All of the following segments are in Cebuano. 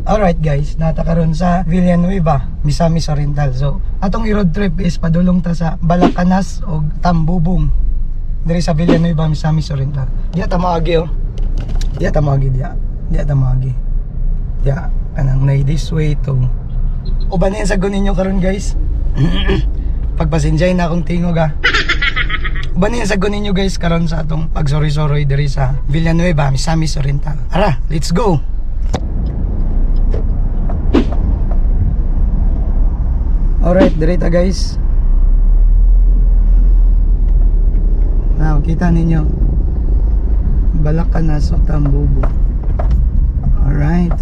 Alright guys, naa ta karon sa Villanueva, Misamis Oriental. So, atong i-road trip is padulong ta sa Balacanas o Tambubong. Diri sa Villanueva, Misamis Oriental. Diya ta moagi oh. Diya ta moagi diya. Diya ta moagi. Diya kanang nay this way to. Uban na sa ninyo karon, guys. Pagpasensyay na akong tingog ah. Uban na sa ninyo, guys, karon sa atong pagsoroy-soroy diri sa Villanueva, Misamis Oriental. Ara, let's go. Alright, diri ta, guys. Now, kita ninyo. Balacanas o Tambubong. Alright.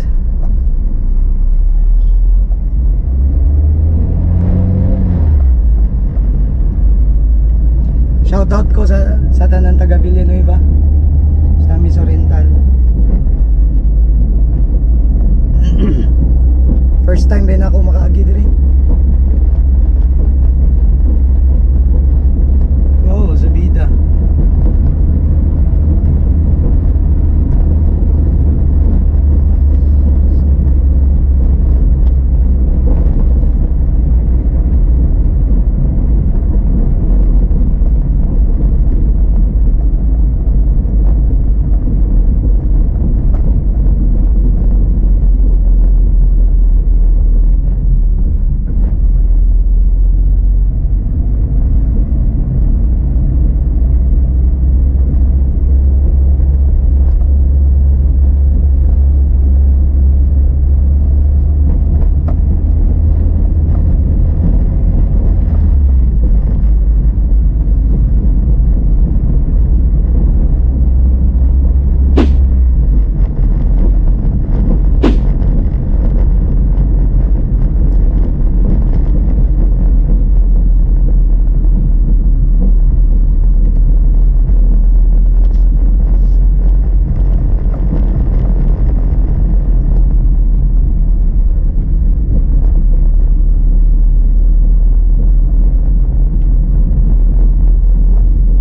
Shout out ko sa tanan taga Villanueva, Misamis Oriental. First time din ako makaagi diri. Oh, sa bida.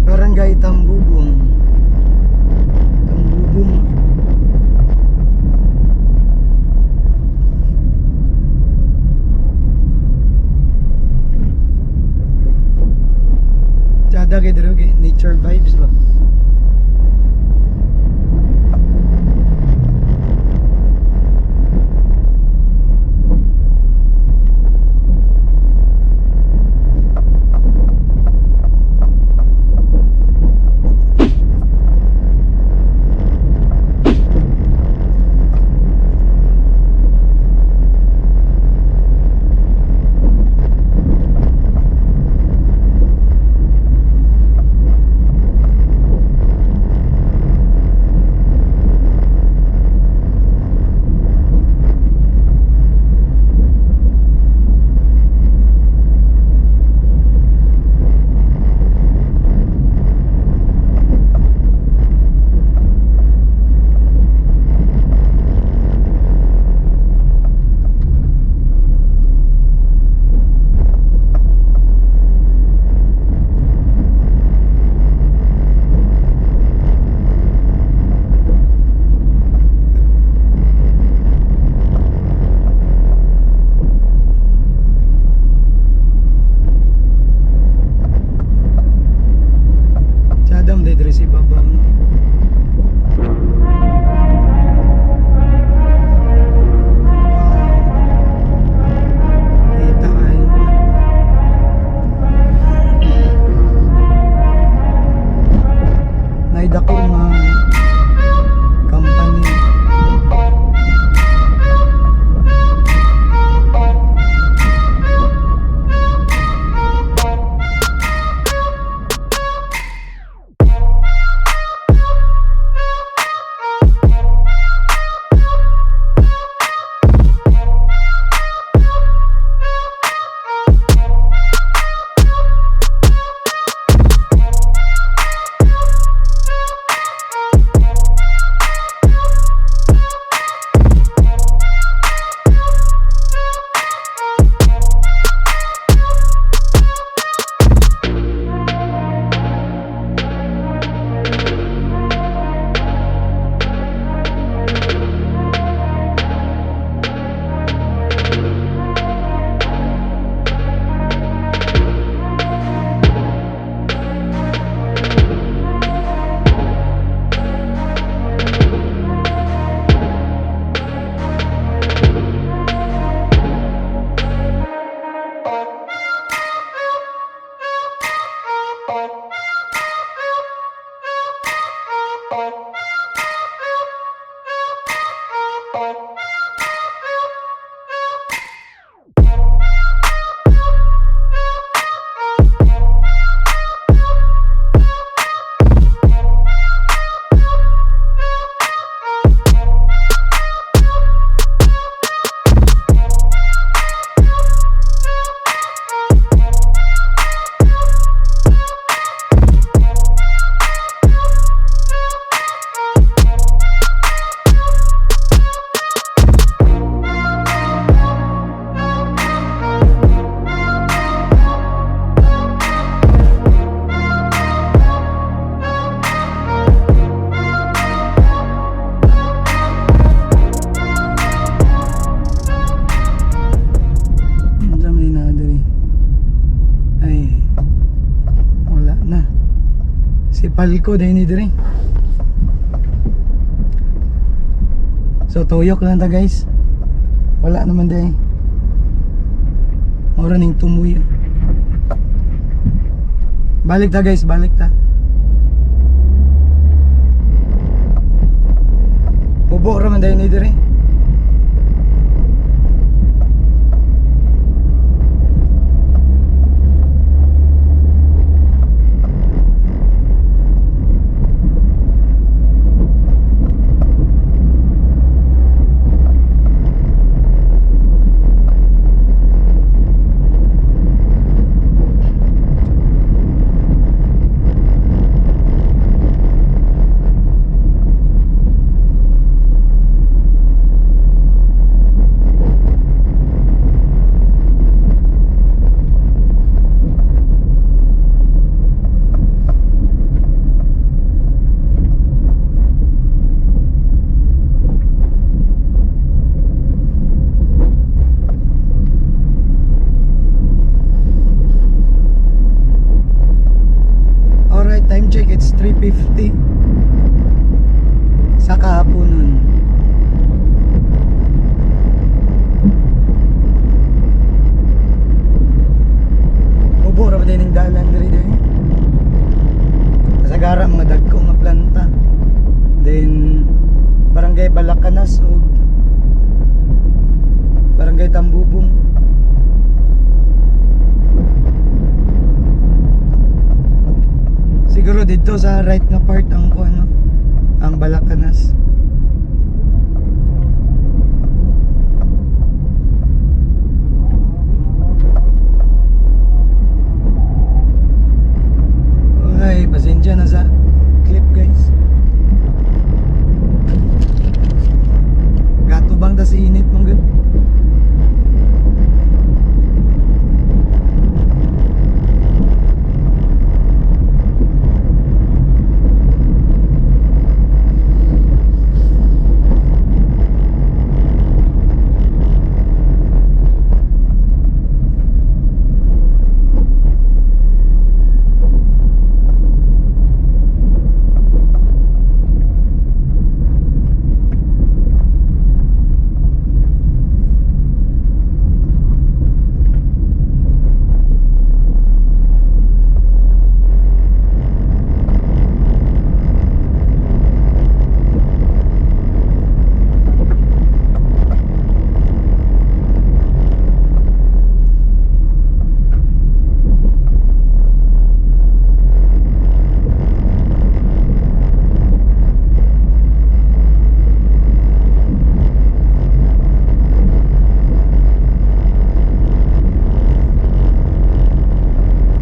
Barangay Tambubong. Tambubong. Tsada kay diri kay nature vibes ba? Palko din ni dire. So tuyok lang ta, guys. Wala naman din. Mura ning tumoy. Balik ta, guys, balik ta. Bubo ra man dahil ni dire. Alright, time check. It's 3:50 sa kahaponon. Ubo ra ba din ang dalan diri diri? Kasagara mga dagko nga planta. Then Barangay Balacanas ug Barangay Tambubong. Siguro dito sa right na part ang kuan, no? Ang Balacanas. Ay, pasensya na sa clip, guys. Gatubang ta sa init mong gud.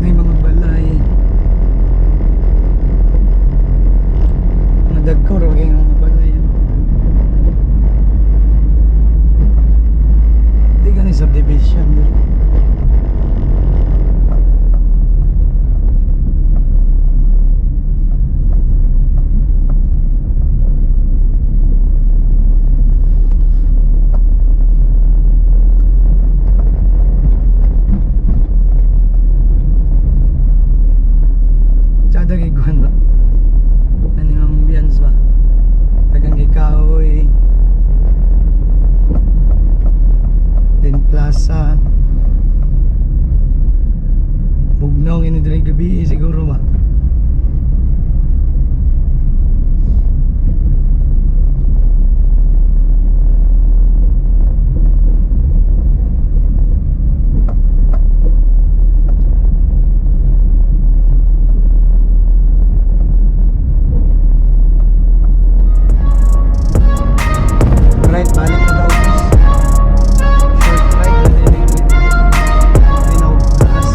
May mga balay. Mga dagko ra kay mga balay. Di gani subdivision diri. Tsada kay kuan ba? Ano yung ambience ba? Dagang gikahoy. Then plaza. Bugnaw ini diri gabi siguro ba? Right, balik na daw, guys. Short ride na din ito. Ay, taas.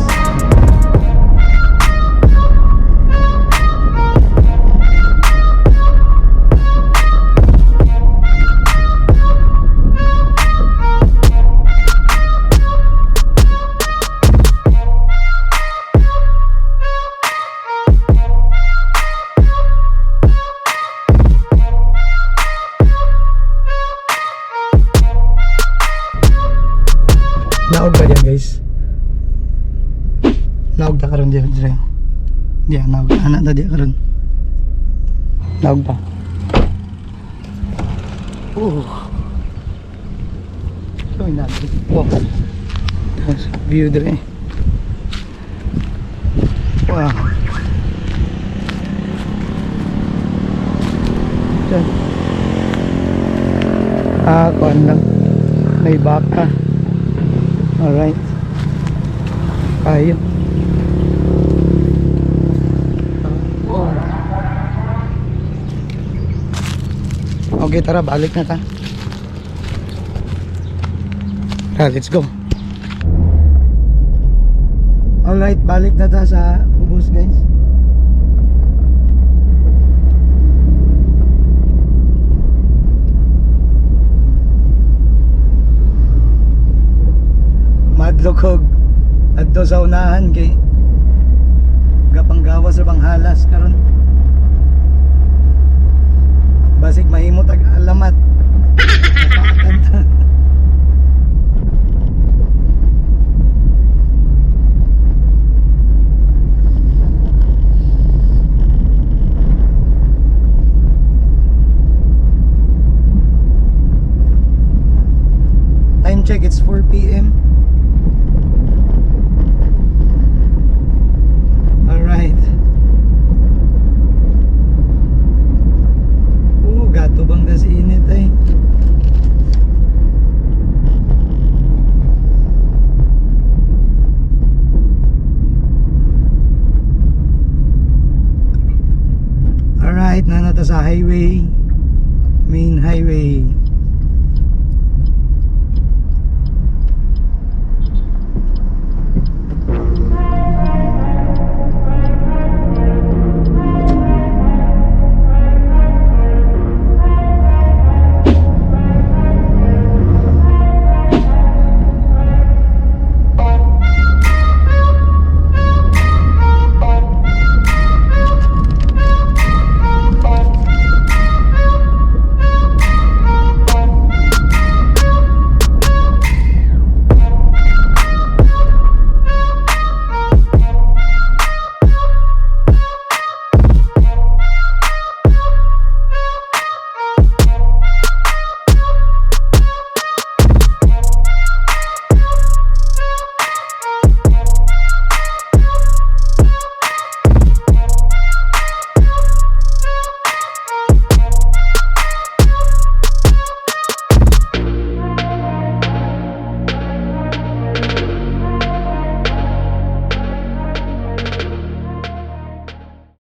Naog ba diyan, guys? Naog ta karon diyan dire. Diyan naog. Anak na diyan karon. Laog pa. So, natin. Wow. Tapos, view dire. Wow. Diyan. Ah, kuan lang. May baka. Alright. Kayo. Wow. Okay, tara, balik na ta. Tara, let's go. Alright, balik na ta sa ubos, guys. Madlok og adto sa unahan kay gapanggawas ra bang halas karon. Basig mahimo tag alamat. Napaakan ta. Time check, it's 4 p.m. Alright. Oo, gato bang das init eh. Alright, naa na ta sa highway. Main highway.